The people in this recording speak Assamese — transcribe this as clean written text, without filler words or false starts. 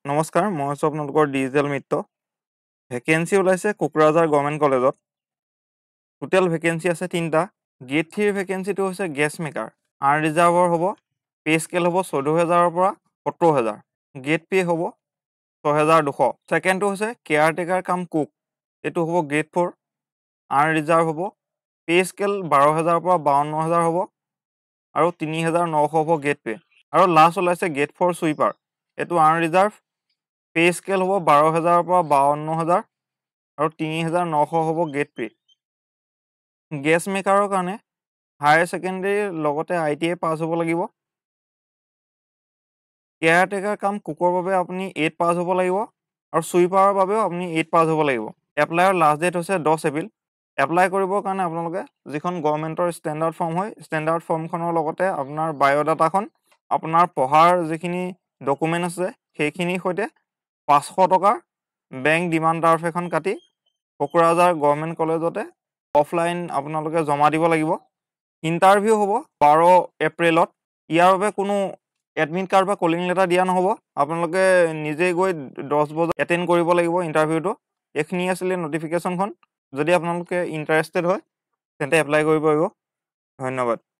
নমস্কাৰ, মই আছোঁ আপোনালোকৰ ডিজিটেল মিত্ৰ। ভেকেঞ্চি ওলাইছে কোকৰাঝাৰ গভৰ্ণমেণ্ট কলেজত। টোটেল ভেকেঞ্চি আছে তিনিটা। গ্ৰেড থ্ৰীৰ ভেকেঞ্চিটো হৈছে গেছ মেকাৰ, আনৰিজাৰ্ভৰ হ'ব। পে' স্কেল হ'ব 14,000ৰ পৰা 70,000। গ্ৰেড পে' হ'ব 6200। ছেকেণ্ডটো হৈছে কেয়াৰ টেকাৰ কাম কুক। এইটো হ'ব গ্ৰেড ফ'ৰ, আনৰিজাৰ্ভ হ'ব। পে' স্কেল 12,000ৰ পৰা 52,000 হ'ব আৰু 3900 হ'ব গ্ৰেড পে'। আৰু লাষ্ট ওলাইছে গ্ৰেড ফ'ৰ চুইপাৰ। এইটো আনৰিজাৰ্ভ, পে' স্কেল হ'ব 12,000ৰ পৰা 52,000 আৰু 3900 হ'ব গ্ৰেড পে'। গেছ মেকাৰৰ কাৰণে হায়াৰ ছেকেণ্ডেৰীৰ লগতে আইটিআই পাছ হ'ব লাগিব। কেয়াৰ টেকাৰ কাম কুকৰ বাবে আপুনি এইট পাছ হ'ব লাগিব আৰু চুইপাৰৰ বাবেও আপুনি এইট পাছ হ'ব লাগিব। এপ্লাইৰ লাষ্ট ডেট হৈছে 10 এপ্ৰিল। এপ্লাই কৰিবৰ কাৰণে আপোনালোকে যিখন গভৰ্ণমেণ্টৰ ষ্টেণ্ডাৰ্ড ফৰ্ম হয়, ষ্টেণ্ডাৰ্ড ফৰ্মখনৰ লগতে আপোনাৰ বায়'ডাটাখন, আপোনাৰ পঢ়াৰ যিখিনি ডকুমেণ্ট আছে, সেইখিনিৰ সৈতে 500 টকাৰ বেংক ডিমাণ্ড ড্ৰাফ্ট এখন কাটি কোকৰাঝাৰ গভৰ্ণমেণ্ট কলেজতে অফলাইন আপোনালোকে জমা দিব লাগিব। ইণ্টাৰভিউ হ'ব 12 এপ্ৰিলত। ইয়াৰ বাবে কোনো এডমিট কাৰ্ড বা কলিং লেটাৰ দিয়া নহ'ব। আপোনালোকে নিজেই গৈ 10 বজাত এটেণ্ড কৰিব লাগিব ইণ্টাৰভিউটো। এইখিনি আছিলে নটিফিকেশ্যনখন। যদি আপোনালোকে ইণ্টাৰেষ্টেড হয়, তেন্তে এপ্লাই কৰিব পাৰিব। ধন্যবাদ।